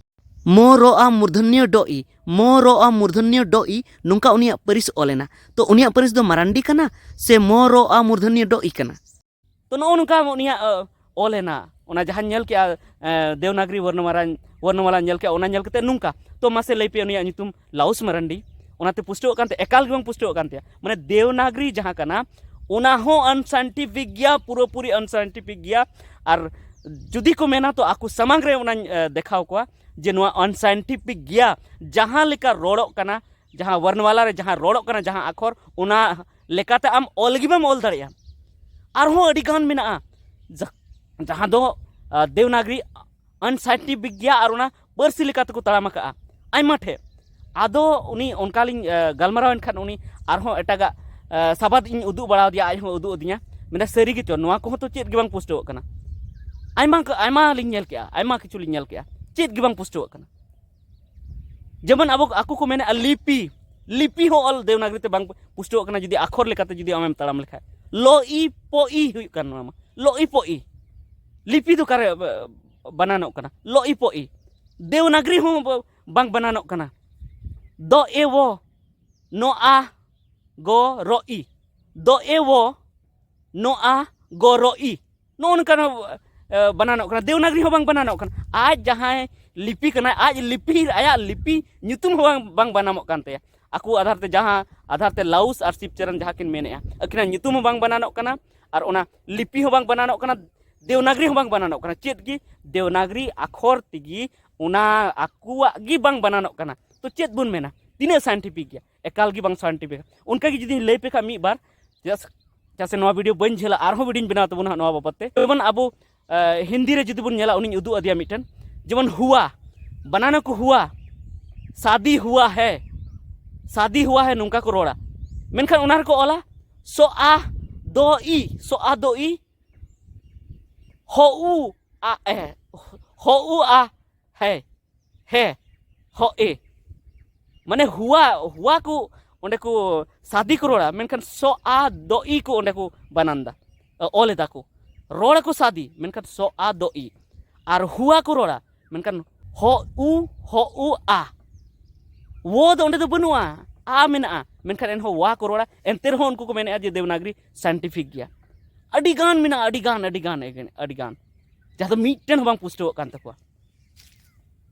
ᱢᱚ ᱨᱚ ᱟ ᱢᱩᱨᱫᱷᱚᱱᱭᱚ ᱰᱚ ᱤ, ᱢᱚ ᱨᱚ ᱟ ᱢᱩᱨᱫᱷᱚᱱᱭᱚ ᱰᱚ ᱤ, ᱱᱚᱝᱠᱟ ᱩᱱᱤᱭᱟᱜ ᱯᱟᱹᱨᱤᱥ ᱚᱞ ᱮᱱᱟ᱾ ᱛᱚ ᱩᱱᱤᱭᱟᱜ ᱯᱟᱹᱨᱤᱥ ᱫᱚ ᱢᱟᱨᱟᱱᱰᱤ ᱠᱟᱱᱟ ᱥᱮ ᱢᱚ ᱨᱚ ᱟ ᱢᱩᱨᱫᱷᱚᱱᱭᱚ ᱰᱚ ᱤ ᱠᱟᱱᱟ? ᱛᱚ ᱱᱚᱜᱼᱚ ᱱᱚᱝᱠᱟ ᱩᱱᱤᱭᱟᱜ ᱚᱞ ᱮᱱᱟ, ᱚᱱᱟ ᱡᱟᱦᱟᱸᱧ ᱧᱮᱞ ᱠᱮᱜᱼᱟ ᱫᱮᱵᱽᱱᱟᱜᱽᱨᱤ ᱵᱚᱨᱱᱚᱢᱟᱞᱟ, ᱵᱚᱨᱱᱚᱢᱟᱞᱟ ᱧᱮᱞ ᱠᱮᱜᱼᱟ, ᱚᱱᱟ ᱧᱮᱞ ᱠᱟᱛᱮ ᱱᱚᱝᱠᱟ᱾ ᱛᱚ ᱢᱟᱥᱮ ᱞᱟᱹᱭ ᱯᱮ ᱩᱱᱤᱭᱟᱜ ᱧᱩᱛᱩᱢ ᱞᱟᱣᱩᱥ ᱢᱟᱨᱟᱱᱰᱤ, ᱚᱱᱟᱛᱮ ᱯᱩᱥᱴᱟᱹᱣ ᱠᱟᱱ ᱛᱟᱭᱟ? ᱮᱠᱟᱞ ᱜᱮ ᱵᱟᱝ ᱯᱩᱥᱴᱟᱹᱣ ᱠᱟᱱ ᱛᱟᱭᱟ᱾ ᱢᱟᱱᱮ ᱫᱮᱵᱽᱱᱟᱜᱽᱨᱤ ᱡᱟᱦᱟᱸ ᱠᱟᱱᱟ, ᱚᱱᱟ ᱦᱚᱸ ᱟᱱᱥᱟᱭᱮᱱᱴᱤᱯᱷᱤᱠ ᱜᱮᱭᱟ, ᱯᱩᱨᱟᱹᱯᱩᱨᱤ ᱟᱱᱥᱟᱭᱮᱱᱴᱤᱯᱷᱤᱠ ᱜᱮᱭᱟ᱾ ᱟᱨ ᱡᱩᱫᱤ ᱠᱚ ᱢᱮᱱᱟ ᱛᱚ ᱟᱠᱚ ᱥᱟᱢᱟᱝ ᱨᱮ ᱚᱱᱟᱧ ᱫᱮᱠᱷᱟᱣ ᱠᱚᱣᱟ ᱡᱮ ᱱᱚᱣᱟ ᱟᱱᱥᱟᱭᱮᱱᱴᱤᱯᱷᱤᱠ ᱜᱮᱭᱟ᱾ ᱡᱟᱦᱟᱸ ᱞᱮᱠᱟ ᱨᱚᱲᱚᱜ ᱠᱟᱱᱟ, ᱡᱟᱦᱟᱸ ᱵᱚᱨᱱᱚᱢᱟᱞᱟ ᱨᱮ ᱡᱟᱦᱟᱸ ᱨᱚᱲᱚᱜ ᱠᱟᱱᱟ, ᱡᱟᱦᱟᱸ ᱟᱠᱷᱚᱨ, ᱚᱱᱟ ᱞᱮᱠᱟᱛᱮ ᱟᱢ ᱚᱞ ᱜᱮ ᱵᱟᱢ ᱚᱞ ᱫᱟᱲᱮᱭᱟᱜᱼᱟ᱾ ᱟᱨᱦᱚᱸ ᱟᱹᱰᱤ ᱜᱟᱱ ᱢᱮᱱᱟᱜᱼᱟ ᱡᱟᱦᱟᱸ ᱫᱚ ᱫᱮᱵᱽᱱᱟᱜᱽᱨᱤ ᱟᱱᱥᱟᱭᱮᱱᱴᱤᱯᱷᱤᱠ ᱜᱮᱭᱟ ᱟᱨ ᱚᱱᱟ ᱯᱟᱹᱨᱥᱤ ᱞᱮᱠᱟ ᱛᱮᱠᱚ ᱛᱟᱲᱟᱢ ᱟᱠᱟᱫᱼᱟ ᱟᱭᱢᱟ ᱴᱷᱮᱡ᱾ ᱟᱫᱚ ᱩᱱᱤ ᱚᱱᱠᱟᱞᱤᱧ ᱜᱟᱞᱢᱟᱨᱟᱣ ᱮᱱ ᱠᱷᱟᱱ ᱩᱱᱤ ᱟᱨᱦᱚᱸ ᱮᱴᱟᱜᱟᱜ ᱥᱟᱵᱟᱫ ᱤᱧ ᱩᱫᱩᱜ ᱵᱟᱲᱟ ᱟᱫᱮᱭᱟ, ᱟᱡ ᱦᱚᱸ ᱩᱫᱩᱜ ᱟᱹᱫᱤᱧᱟ᱾ ᱢᱮᱱᱫᱟ, "ᱥᱟᱹᱨᱤ ᱜᱮᱪᱚ, ᱱᱚᱣᱟ ᱠᱚᱦᱚᱸ ᱛᱚ ᱪᱮᱫ ᱜᱮ ᱵᱟᱝ ᱯᱩᱥᱴᱟᱹᱣᱚᱜ ᱠᱟᱱᱟ᱾ ᱟᱭᱢᱟ ᱟᱭᱢᱟ ᱞᱤᱧ ᱧᱮᱞ ᱠᱮᱜᱼᱟ, ᱟᱭᱢᱟ ᱠᱤᱪᱷᱩ ᱞᱤᱧ ᱧᱮᱞ ᱠᱮᱜᱼᱟ, ᱪᱮᱫ ᱜᱮ ᱵᱟᱝ ᱯᱩᱥᱴᱟᱹᱣᱚᱜ ᱠᱟᱱᱟ᱾" ᱡᱮᱢᱚᱱ ᱟᱵᱚ, ᱟᱠᱚ ᱠᱚ ᱢᱮᱱᱮᱫᱼᱟ ᱞᱤᱯᱤ, ᱞᱤᱯᱤ ᱦᱚᱸ ᱚᱞ ᱫᱮᱵᱽᱱᱟᱜᱽᱨᱤ ᱛᱮ ᱵᱟᱝ ᱯᱩᱥᱴᱟᱹᱣᱚᱜ ᱠᱟᱱᱟ᱾ ᱡᱩᱫᱤ ᱟᱠᱷᱚᱨ ᱞᱮᱠᱟᱛᱮ ᱡᱩᱫᱤ ᱟᱢᱮᱢ ᱛᱟᱲᱟᱢ ᱞᱮᱠᱷᱟᱡ, ᱞᱚ ᱤ ᱯᱚ ᱤ ᱦᱩᱭᱩᱜ ᱠᱟᱱᱟ, ᱱᱚᱣᱟ ᱢᱟ ᱞᱚ ᱤ ᱯᱚ ᱤ᱾ ᱞᱤᱯᱤ ᱫᱚ ᱚᱠᱟᱨᱮ ᱵᱟᱱᱟᱱᱚᱜ ᱠᱟᱱᱟ? ᱞᱚ ᱤ ᱯᱚ ᱤ᱾ ᱫᱮᱵᱽᱱᱟᱜᱽᱨᱤ ᱦᱚᱸ ᱵᱟᱝ ᱵᱟᱱᱟᱱᱚᱜ ᱠᱟᱱᱟ᱾ ᱫᱚ ᱮ ᱣᱚ, ᱱᱚ ᱟ ᱜᱚ ᱨᱚ ᱤ, ᱫᱚ ᱮ ᱣᱚ, ᱱᱚ ᱟ ᱜᱚ ᱨᱚ ᱤ, ᱱᱚᱜᱼᱚ ᱱᱚᱝᱠᱟᱱᱟᱜ ᱵᱟᱱᱟᱱᱚᱜ ᱠᱟᱱᱟ᱾ ᱫᱮᱵᱽᱱᱟᱜᱽᱨᱤ ᱦᱚᱸ ᱵᱟᱝ ᱵᱟᱱᱟᱱᱚᱜ ᱠᱟᱱᱟ᱾ ᱟᱡ ᱡᱟᱦᱟᱸᱭ ᱞᱤᱯᱤ ᱠᱟᱱᱟᱭ, ᱟᱡ ᱞᱤᱯᱤ, ᱟᱭᱟᱜ ᱞᱤᱯᱤ ᱧᱩᱛᱩᱢ ᱦᱚᱸ ᱵᱟᱝ, ᱵᱟᱝ ᱵᱟᱱᱟᱢᱚᱜ ᱠᱟᱱ ᱛᱟᱭᱟ᱾ ᱟᱠᱚ ᱟᱫᱷᱟᱨ ᱛᱮ ᱡᱟᱦᱟᱸ ᱟᱫᱷᱟᱨ ᱛᱮ ᱞᱟᱣᱩᱥ ᱟᱨ ᱥᱤᱵᱪᱚᱨᱚᱱ ᱡᱟᱦᱟᱸ ᱠᱤᱱ ᱢᱮᱱᱮᱫᱼᱟ, ᱟᱹᱠᱤᱱᱟᱜ ᱧᱩᱛᱩᱢ ᱦᱚᱸ ᱵᱟᱝ ᱵᱟᱱᱟᱱᱚᱜ ᱠᱟᱱᱟ ᱟᱨ ᱚᱱᱟ ᱞᱤᱯᱤ ᱦᱚᱸ ᱵᱟᱝ ᱵᱟᱱᱟᱱᱚᱜ ᱠᱟᱱᱟ, ᱫᱮᱵᱽᱱᱟᱜᱽᱨᱤ ᱦᱚᱸ ᱵᱟᱝ ᱵᱟᱱᱟᱱᱚᱜ ᱠᱟᱱᱟ᱾ ᱪᱮᱫ ᱜᱮ ᱫᱮᱵᱽᱱᱟᱜᱽᱨᱤ ᱟᱠᱷᱚᱨ ᱛᱮᱜᱮ ᱚᱱᱟ ᱟᱠᱚᱣᱟᱜ ᱜᱮ ᱵᱟᱝ ᱵᱟᱱᱟᱱᱚᱜ ᱠᱟᱱᱟ᱾ ᱛᱚ ᱪᱮᱫ ᱵᱚᱱ ᱢᱮᱱᱟ? ᱛᱤᱱᱟᱹᱜ ᱥᱟᱭᱮᱱᱴᱤᱯᱷᱤᱠ ᱜᱮᱭᱟ? ᱮᱠᱟᱞ ᱜᱮ ᱵᱟᱝ ᱥᱟᱭᱮᱱᱴᱤᱯᱷᱤᱠ᱾ ᱚᱱᱠᱟ ᱜᱮ ᱡᱩᱫᱤᱧ ᱞᱟᱹᱭ ᱯᱮ ᱠᱷᱟᱱ ᱢᱤᱫ ᱵᱟᱨ, ᱪᱮᱫᱟᱜ ᱥᱮ ᱱᱚᱣᱟ ᱵᱷᱤᱰᱤᱭᱳ ᱵᱟᱹᱧ ᱡᱷᱟᱹᱞᱟ, ᱟᱨᱦᱚᱸ ᱵᱷᱤᱰᱤᱭᱳᱧ ᱵᱮᱱᱟᱣ ᱛᱟᱵᱚᱱᱟ ᱦᱟᱸᱜ ᱱᱚᱣᱟ ᱵᱟᱵᱚᱫ ᱛᱮ᱾ ᱡᱮᱢᱚᱱ ᱟᱵᱚ ᱦᱤᱱᱫᱤ ᱨᱮ ᱡᱩᱫᱤ ᱵᱚᱱ ᱧᱮᱞᱟ, ᱩᱱᱤᱧ ᱩᱫᱩᱜ ᱟᱫᱮᱭᱟ ᱢᱤᱫᱴᱮᱱ, ᱡᱮᱢᱚᱱ ᱦᱩᱣᱟ, ᱵᱟᱱᱟᱱ ᱟᱠᱚ ᱦᱩᱣᱟ, ᱥᱟᱫᱤ ᱦᱩᱣᱟ ᱦᱮ, ᱥᱟᱫᱤ ᱦᱩᱣᱟ ᱦᱮ, ᱱᱚᱝᱠᱟ ᱠᱚ ᱨᱚᱲᱟ᱾ ᱢᱮᱱᱠᱷᱟᱱ ᱚᱱᱟ ᱨᱮᱠᱚ ᱚᱞᱟ ᱥᱚ ᱟ ᱫᱚ ᱤ, ᱥᱚ ᱟ ᱫᱚ ᱤ, ᱦᱚ ᱩ ᱟ ᱮ, ᱦᱚ ᱩ ᱟ ᱦᱮ, ᱦᱮ, ᱦᱚ ᱮ᱾ ᱢᱟᱱᱮ ᱦᱩᱣᱟ, ᱦᱩᱣᱟ ᱠᱚ ᱚᱸᱰᱮ ᱠᱚ ᱥᱟᱫᱤ ᱠᱚ ᱨᱚᱲᱟ, ᱢᱮᱱᱠᱷᱟᱱ ᱥᱚ ᱟ ᱫᱚ ᱤ ᱠᱚ ᱚᱸᱰᱮ ᱠᱚ ᱵᱟᱱᱟᱱ ᱫᱟ, ᱚᱞ ᱮᱫᱟ ᱠᱚ᱾ ᱨᱚᱲ ᱟᱠᱚ ᱥᱟᱫᱤ, ᱢᱮᱱᱠᱷᱟᱱ ᱥᱚ ᱟ ᱫᱚ ᱤ᱾ ᱟᱨ ᱦᱩᱣᱟ ᱠᱚ ᱨᱚᱲᱟ, ᱢᱮᱱᱠᱷᱟᱱ ᱦᱚ ᱩ, ᱦᱚ ᱩ ᱟ᱾ ᱣᱚ ᱫᱚ ᱚᱸᱰᱮ ᱫᱚ ᱵᱟᱹᱱᱩᱜᱼᱟ, ᱟ ᱢᱮᱱᱟᱜᱼᱟ, ᱢᱮᱱᱠᱷᱟᱱ ᱮᱱᱦᱚᱸ ᱣᱟ ᱠᱚ ᱨᱚᱲᱟ᱾ ᱮᱱᱛᱮ ᱨᱮᱦᱚᱸ ᱩᱱᱠᱩ ᱠᱚ ᱢᱮᱱᱮᱫᱼᱟ ᱡᱮ ᱫᱮᱵᱽᱱᱟᱜᱽᱨᱤ scientific ᱜᱮᱭᱟ᱾ ᱟᱹᱰᱤ ᱜᱟᱱ ᱢᱮᱱᱟᱜᱼᱟ, ᱟᱹᱰᱤ ᱜᱟᱱ, ᱟᱹᱰᱤ ᱜᱟᱱ, ᱟᱹᱰᱤ ᱜᱟᱱ, ᱡᱟᱦᱟᱸ ᱫᱚ ᱢᱤᱫᱴᱮᱱ ᱦᱚᱸ ᱵᱟᱝ ᱯᱩᱥᱴᱟᱹᱣᱚᱜ ᱠᱟᱱ ᱛᱟᱠᱚᱣᱟ᱾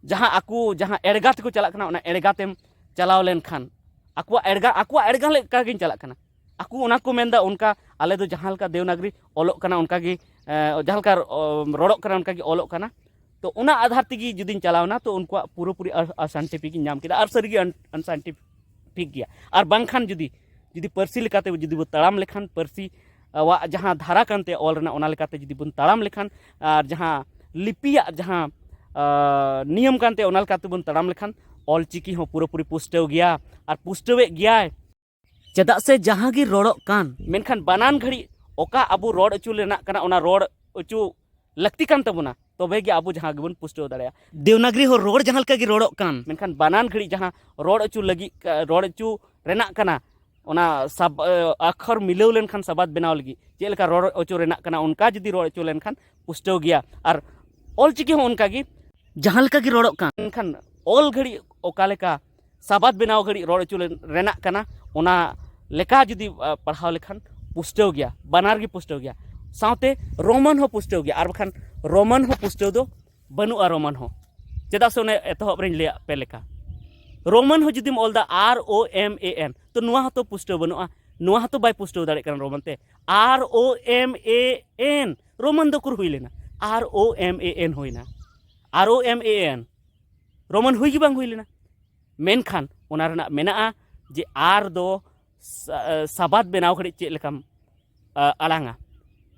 ᱡᱟᱦᱟᱸ ᱟᱠᱚ ᱡᱟᱦᱟᱸ ᱮᱲᱜᱟ ᱛᱮᱠᱚ ᱪᱟᱞᱟᱜ ᱠᱟᱱᱟ, ᱚᱱᱟ ᱮᱲᱜᱟ ᱛᱮᱢ ᱪᱟᱞᱟᱣ ᱞᱮᱱᱠᱷᱟᱱ, ᱟᱠᱚᱣᱟᱜ ᱮᱲᱜᱟ, ᱟᱠᱚᱣᱟᱜ ᱮᱲᱜᱟ ᱞᱮᱠᱟ ᱜᱤᱧ ᱪᱟᱞᱟᱜ ᱠᱟᱱᱟ᱾ ᱟᱠᱚ ᱚᱱᱟ ᱠᱚ ᱢᱮᱱᱫᱟ, ᱚᱱᱠᱟ ᱟᱞᱮ ᱫᱚ ᱡᱟᱦᱟᱸ ᱞᱮᱠᱟ ᱫᱮᱣᱱᱟᱜᱽᱨᱤ ᱚᱞᱚᱜ ᱠᱟᱱᱟ, ᱚᱱᱠᱟ ᱜᱮ, ᱮ, ᱡᱟᱦᱟᱸ ᱞᱮᱠᱟ, ᱚ, ᱨᱚᱲᱚᱜ ᱠᱟᱱᱟ, ᱚᱱᱠᱟ ᱜᱮ ᱚᱞᱚᱜ ᱠᱟᱱᱟ᱾ ᱛᱚ ᱚᱱᱟ ᱟᱫᱷᱟᱨ ᱛᱮᱜᱮ ᱡᱩᱫᱤᱧ ᱪᱟᱞᱟᱣᱱᱟ, ᱛᱚ ᱩᱱᱠᱩᱣᱟᱜ ᱯᱩᱨᱟᱹᱯᱩᱨᱤ ᱟ-, unscientific ᱤᱧ ᱧᱟᱢ ᱠᱮᱫᱟ᱾ ᱟᱨ ᱥᱟᱹᱨᱤᱜᱮ un-, unscientific ᱜᱮᱭᱟ᱾ ᱟᱨ ᱵᱟᱝᱠᱷᱟᱱ ᱡᱩᱫᱤ, ᱡᱩᱫᱤ ᱯᱟᱹᱨᱥᱤ ᱞᱮᱠᱟᱛᱮ ᱡᱩᱫᱤ ᱵᱚ ᱛᱟᱲᱟᱢ ᱞᱮᱠᱷᱟᱱ, ᱯᱟᱹᱨᱥᱤ ᱟᱣᱟᱜ ᱡᱟᱦᱟᱸ ᱫᱷᱟᱨᱟ ᱠᱟᱱᱛᱮ ᱚᱞ ᱨᱮᱱᱟᱜ, ᱚᱱᱟ ᱞᱮᱠᱟᱛᱮ ᱡᱩᱫᱤ ᱵᱚᱱ ᱛᱟᱲᱟᱢ ᱞᱮᱠᱷᱟᱱ, ᱟᱨ ᱡᱟᱦᱟᱸ ᱞᱤᱯᱤᱭᱟᱜ ᱡᱟᱦᱟᱸ, ᱟ, ᱱᱤᱭᱚᱢ ᱠᱟᱱᱛᱮ, ᱚᱱᱟ ᱞᱮᱠᱟᱛᱮ ᱵᱚᱱ ᱛᱟᱲᱟᱢ ᱞᱮᱠᱷᱟᱱ, ᱚᱞ ᱪᱤᱠᱤ ᱦᱚᱸ ᱯᱩᱨᱟᱹᱯᱩᱨᱤ ᱯᱩᱥᱴᱟᱹᱣ ᱜᱮᱭᱟ ᱟᱨ ᱯᱩᱥᱴᱟᱹᱣᱮᱫ ᱜᱮᱭᱟᱭ᱾ ᱪᱮᱫᱟᱜ ᱥᱮ ᱡᱟᱦᱟᱸ ᱜᱮ ᱨᱚᱲᱚᱜ ᱠᱟᱱ, ᱢᱮᱱᱠᱷᱟᱱ ᱵᱟᱱᱟᱱ ᱜᱷᱟᱹᱲᱤᱡ ᱚᱠᱟ ᱟᱵᱚ ᱨᱚᱲ ᱚᱪᱚ ᱨᱮᱱᱟᱜ ᱠᱟᱱᱟ, ᱚᱱᱟ ᱨᱚᱲ ᱚᱪᱚ ᱞᱟᱹᱠᱛᱤ ᱠᱟᱱ ᱛᱟᱵᱚᱱᱟ, ᱛᱚᱵᱮ ᱜᱮ ᱟᱵᱚ ᱡᱟᱦᱟᱸ ᱜᱮᱵᱚᱱ ᱯᱩᱥᱴᱟᱹᱣ ᱫᱟᱲᱮᱭᱟᱜᱼᱟ᱾ ᱫᱮᱣᱱᱟᱜᱽᱨᱤ ᱦᱚᱸ ᱨᱚᱲ ᱡᱟᱦᱟᱸ ᱞᱮᱠᱟ ᱜᱮ ᱨᱚᱲᱚᱜ ᱠᱟᱱ, ᱢᱮᱱᱠᱷᱟᱱ ᱵᱟᱱᱟᱱ ᱜᱷᱟᱹᱲᱤᱡ ᱡᱟᱦᱟᱸ ᱨᱚᱲ ᱚᱪᱚ ᱞᱟᱹᱜᱤᱫ, ᱨᱚᱲ ᱚᱪᱚ ᱨᱮᱱᱟᱜ ᱠᱟᱱᱟ, ᱚᱱᱟ ᱥᱟᱵ-, ᱟᱠᱷᱚᱨ ᱢᱤᱞᱟᱹᱣ ᱞᱮᱱᱠᱷᱟᱱ ᱥᱟᱵᱟᱫ ᱵᱮᱱᱟᱣ ᱞᱟᱹᱜᱤᱫ ᱪᱮᱫ ᱞᱮᱠᱟ ᱨᱚᱲ ᱚᱪᱚ ᱨᱮᱱᱟᱜ ᱠᱟᱱᱟ, ᱚᱱᱠᱟ ᱡᱩᱫᱤ ᱨᱚᱲ ᱚᱪᱚ ᱞᱮᱱᱠᱷᱟᱱ ᱯᱩᱥᱴᱟᱹᱣ ᱜᱮᱭᱟ᱾ ᱟᱨ ᱚᱞ ᱪᱤᱠᱤ ᱦᱚᱸ ᱚᱱᱠᱟ ᱜᱮ, ᱡᱟᱦᱟᱸ ᱞᱮᱠᱟ ᱜᱮ ᱨᱚᱲᱚᱜ ᱠᱟᱱ, ᱢᱮᱱᱠᱷᱟᱱ ᱚᱞ ᱜᱷᱟᱹᱲᱤᱡ ᱚᱠᱟ ᱞᱮᱠᱟ ᱥᱟᱵᱟᱫ ᱵᱮᱱᱟᱣ ᱜᱷᱟᱹᱲᱤᱡ ᱨᱚᱲ ᱚᱪᱚ ᱞᱮᱱ-, ᱨᱮᱱᱟᱜ ᱠᱟᱱᱟ, ᱚᱱᱟ ᱞᱮᱠᱟ ᱡᱩᱫᱤ, ᱟ, ᱯᱟᱲᱦᱟᱣ ᱞᱮᱠᱷᱟᱱ ᱯᱩᱥᱴᱟᱹᱣ ᱜᱮᱭᱟ, ᱵᱟᱱᱟᱨ ᱜᱮ ᱯᱩᱥᱴᱟᱹᱣ ᱜᱮᱭᱟ᱾ ᱥᱟᱶᱛᱮ ᱨᱳᱢᱟᱱ ᱦᱚᱸ ᱯᱩᱥᱴᱟᱹᱣ ᱜᱮᱭᱟ, ᱟᱨ ᱵᱟᱠᱷᱟᱱ ᱨᱳᱢᱟᱱ ᱦᱚᱸ ᱯᱩᱥᱴᱟᱹᱣ ᱫᱚ ᱵᱟᱹᱱᱩᱜᱼᱟ, ᱨᱳᱢᱟᱱ ᱦᱚᱸ᱾ ᱪᱮᱫᱟᱜ ᱥᱮ ᱚᱱᱮ ᱮᱛᱚᱦᱚᱵ ᱨᱮᱧ ᱞᱟᱹᱭᱟᱫ ᱯᱮ ᱞᱮᱠᱟ, ᱨᱳᱢᱟᱱ ᱦᱚᱸ ᱡᱩᱫᱤᱢ ᱚᱞ ᱫᱟ R O M A N, ᱛᱚ ᱱᱚᱣᱟ ᱦᱚᱸᱛᱚ ᱯᱩᱥᱴᱟᱹᱣ ᱵᱟᱹᱱᱩᱜᱼᱟ, ᱱᱚᱣᱟ ᱦᱚᱸᱛᱚ ᱵᱟᱭ ᱯᱩᱥᱴᱟᱹᱣ ᱫᱟᱲᱮᱭᱟᱜ ᱠᱟᱱᱟ ᱨᱳᱢᱟᱱ ᱛᱮ, R O M A N, Roman ᱫᱚ ᱩᱠᱩᱨ ᱦᱩᱭ ᱞᱮᱱᱟ? R O M A N ᱦᱩᱭᱱᱟ, R O M A N, Roman ᱦᱩᱭ ᱜᱮ ᱵᱟᱝ ᱦᱩᱭ ᱞᱮᱱᱟ᱾ ᱢᱮᱱᱠᱷᱟᱱ ᱚᱱᱟ ᱨᱮᱱᱟᱜ ᱢᱮᱱᱟᱜᱼᱟ ᱡᱮ R ᱫᱚ ᱥᱟ-, ᱥᱟᱵᱟᱫ ᱵᱮᱱᱟᱣ ᱜᱷᱟᱹᱲᱤᱡ ᱪᱮᱫ ᱞᱮᱠᱟᱢ, ᱟ, ᱟᱲᱟᱝᱟ,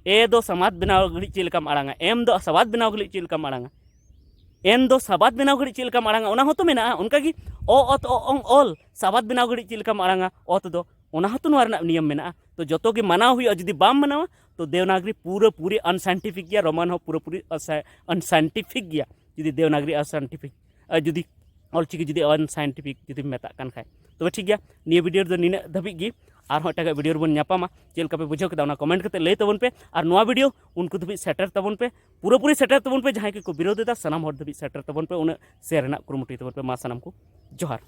A ᱫᱚ ᱥᱟᱢᱟᱫ ᱵᱮᱱᱟᱣ ᱜᱷᱟᱹᱲᱤᱡ ᱪᱮᱫ ᱞᱮᱠᱟᱢ ᱟᱲᱟᱝᱟ, M ᱫᱚ ᱥᱟᱵᱟᱫ ᱵᱮᱱᱟᱣ ᱜᱷᱟᱹᱲᱤᱡ ᱪᱮᱫ ᱞᱮᱠᱟᱢ ᱟᱲᱟᱝᱟ, N ᱫᱚ ᱥᱟᱵᱟᱫ ᱵᱮᱱᱟᱣ ᱜᱷᱟᱹᱲᱤᱡ ᱪᱮᱫ ᱞᱮᱠᱟᱢ ᱟᱲᱟᱝᱟ, ᱚᱱᱟ ᱦᱚᱸᱛᱚ ᱢᱮᱱᱟᱜᱼᱟ᱾ ᱚᱱᱠᱟᱜᱮ ᱚ, ᱚᱛ, ᱚ, ᱚᱝ, ᱚᱞ, ᱥᱟᱵᱟᱫ ᱵᱮᱱᱟᱣ ᱜᱷᱟᱹᱲᱤᱡ ᱪᱮᱫ ᱞᱮᱠᱟᱢ ᱟᱲᱟᱝᱟ, ᱚᱛ ᱫᱚ, ᱚᱱᱟ ᱦᱚᱸᱛᱚ ᱱᱚᱣᱟ ᱨᱮᱱᱟᱜ ᱱᱤᱭᱚᱢ ᱢᱮᱱᱟᱜᱼᱟ᱾ ᱛᱚ ᱡᱚᱛᱚ ᱜᱮ ᱢᱟᱱᱟᱣ ᱦᱩᱭᱩᱜᱼᱟ᱾ ᱡᱩᱫᱤ ᱵᱟᱢ ᱢᱟᱱᱟᱣᱟ, ᱛᱚ ᱫᱮᱣᱱᱟᱜᱽᱨᱤ ᱯᱩᱨᱟᱹᱯᱩᱨᱤ unscientific ᱜᱮᱭᱟ, ᱨᱳᱢᱟᱱ ᱦᱚᱸ ᱯᱩᱨᱟᱹᱯᱩᱨᱤ ᱟᱥᱟ-, unscientific ᱜᱮᱭᱟ᱾ ᱡᱩᱫᱤ ᱫᱮᱣᱱᱟᱜᱽᱨᱤ unscientific, ᱟ, ᱡᱩᱫᱤ ᱚᱞᱪᱤᱠᱤ ᱡᱩᱫᱤ ᱟᱱᱥᱟᱭᱮᱱᱴᱤᱯᱷᱤᱠ ᱡᱩᱫᱤᱢ ᱢᱮᱛᱟᱜ ᱠᱟᱱ ᱠᱷᱟᱡ᱾ ᱛᱚᱵᱮ ᱴᱷᱤᱠ ᱜᱮᱭᱟ, ᱱᱤᱭᱟᱹ ᱵᱷᱤᱰᱤᱭᱳ ᱨᱮᱫᱚ ᱱᱤᱱᱟᱹᱜ ᱫᱷᱟᱹᱵᱤᱡ ᱜᱮ᱾ ᱟᱨᱦᱚᱸ ᱮᱴᱟᱜᱟᱜ ᱵᱷᱤᱰᱤᱭᱳ ᱨᱮᱵᱚᱱ ᱧᱟᱯᱟᱢᱟ᱾ ᱪᱮᱫ ᱞᱮᱠᱟ ᱯᱮ ᱵᱩᱡᱷᱟᱹᱣ ᱠᱮᱫᱟ, ᱚᱱᱟ ᱠᱚᱢᱮᱱᱴ ᱠᱟᱛᱮ ᱞᱟᱹᱭ ᱛᱟᱵᱚᱱ ᱯᱮ᱾ ᱟᱨ ᱱᱚᱣᱟ ᱵᱷᱤᱰᱤᱭᱳ ᱩᱱᱠᱩ ᱫᱷᱟᱹᱵᱤᱡ ᱥᱮᱴᱮᱨ ᱛᱟᱵᱚᱱ ᱯᱮ, ᱯᱩᱨᱟᱹᱯᱩᱨᱤ ᱥᱮᱴᱮᱨ ᱛᱟᱵᱚᱱ ᱯᱮ᱾ ᱡᱟᱦᱟᱸᱭ ᱠᱚᱠᱚ ᱵᱤᱨᱳᱫᱷ ᱮᱫᱟ, ᱥᱟᱱᱟᱢ ᱦᱚᱲ ᱫᱷᱟᱹᱵᱤᱡ ᱥᱮᱴᱮᱨ ᱛᱟᱵᱚᱱ ᱯᱮ, ᱩᱱᱟᱹᱜ ᱥᱮᱭᱟᱨ ᱨᱮᱱᱟᱜ ᱠᱩᱨᱩᱢᱩᱴᱩᱭ ᱛᱟᱵᱚᱱ ᱯᱮ᱾ ᱢᱟ ᱥᱟᱱᱟᱢ ᱠᱚ ᱡᱚᱦᱟᱨ᱾